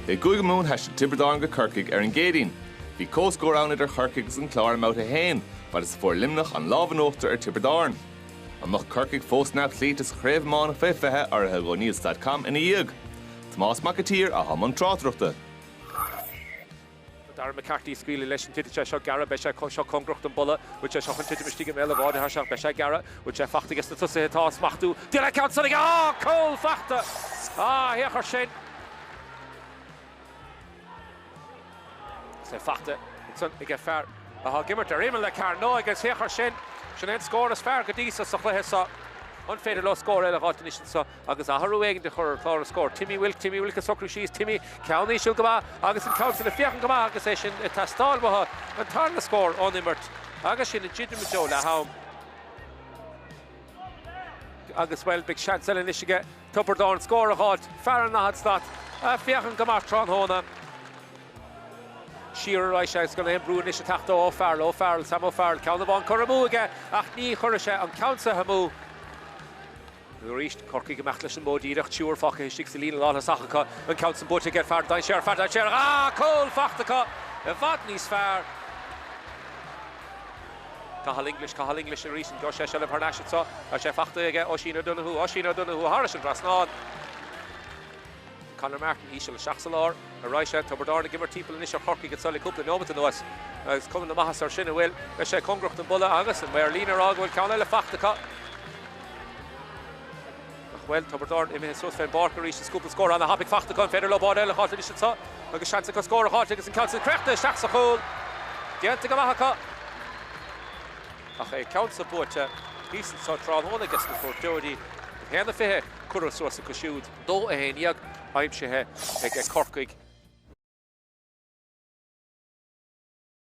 I gCúige Mumhan thaistil Tiobraid Árann go Corcaigh ar an gCéadaoin. Bhí comhscór ann idir Chorcaigh agus an Clár i mbabhta 1, fad is a fuair Luimneach an lámh in uachtar ar Tiobraid Árann. An mbeadh Corcaigh fós neamhchloíte sa chraobh iomána faoi 20 urraithe ag O'Neills dot com ina dhiaidh? Tomás Mac an tSaoir atá i mbun tráchtaireachta. Darren McCarthy ag scaoileadh leis an titfidh sé seo gearradh, beidh sé seo cóngarach don bpolla, bhfuil sé seo chun titim istigh i mbéal an bháide, tá sé ach beidh sé ag gearradh, bhfuil sé fachta aige sna tosaithe atá á smachtú, Déan an ceann san aige, á, cúl fachta! Á, féach ar sin! Is é fachta ansan aige fear atá ag imirt ar imeall na cearnóige agus féach ar sin, sin é an scór is fearr go dtí so sa chluiche seo. An féidir leo scór eile a dh'fháilt anois anso agus athrú éigin a chur ar chlár na scór? Timmy Wilk, Timmy Wilk ag socrú síos, Timmy, ceann íseal go maith agus an ceann san ag féachaint go maith agus é sin ag teastáil uathu, an tarna scór ón imirt agus sin ag druidim i dtreo leath am. Agus, bhuel, beidh seans eile anois aige Tiobraid Árann scór a dh'fháilt, fear an 40 slat, a féachann go maith tráthnóna. Siar ar aghaidh agus gan aon brú anois ag teacht ó O'Farrell, O'Farrell, Sam O'Farrell, ceann amháin curtha amú aige ach ní chuirfidh sé an ceann seo amú. Arís, Corcaigh ag imeacht leis an modh díreach, triúr fágtha istigh sa líne lántosach acu, an ceann san buaite aige fear dainséarach, fear dainséarach, ah, cúl fachta acu! I bhfad níos fearr. Cathal English, Cathal English arís, an gheobhaidh sé seilbh thar n-ais anseo? Tá sé fachta aige, Oisín O'Donoghue, Oisín O'Donoghue thairis an dtrasnán. Conor Martin, íseal isteach sa lár, ar aghaidh sé, Tiobraid Árann ag imirt timpeall anois ar Chorcaigh anseo le cúpla neomat anuas agus cuma na maitheasa air sin, an bhfuil? Beidh sé cóngarach don bpolla agus an maor líne ag rá go bhfuil ceann eile fachta acu. Ach bhuel, Tiobraid Árann imithe suas fén bpáirc arís is cúpla scór ana-thapaidh fachta acu, an féidir leo báide eile a dh'fháilt anois anseo agus seans acu scór a dh'fháilt agus an ceann sin créachtaithe isteach sa chúl. Déanta go maith acu. Ach é ceann seo buaite thíos anseo tráthnóna aige sna cuairteoirí. 1-20 curtha suas acu siúd. 2-11 aimsithe ag Corcaigh.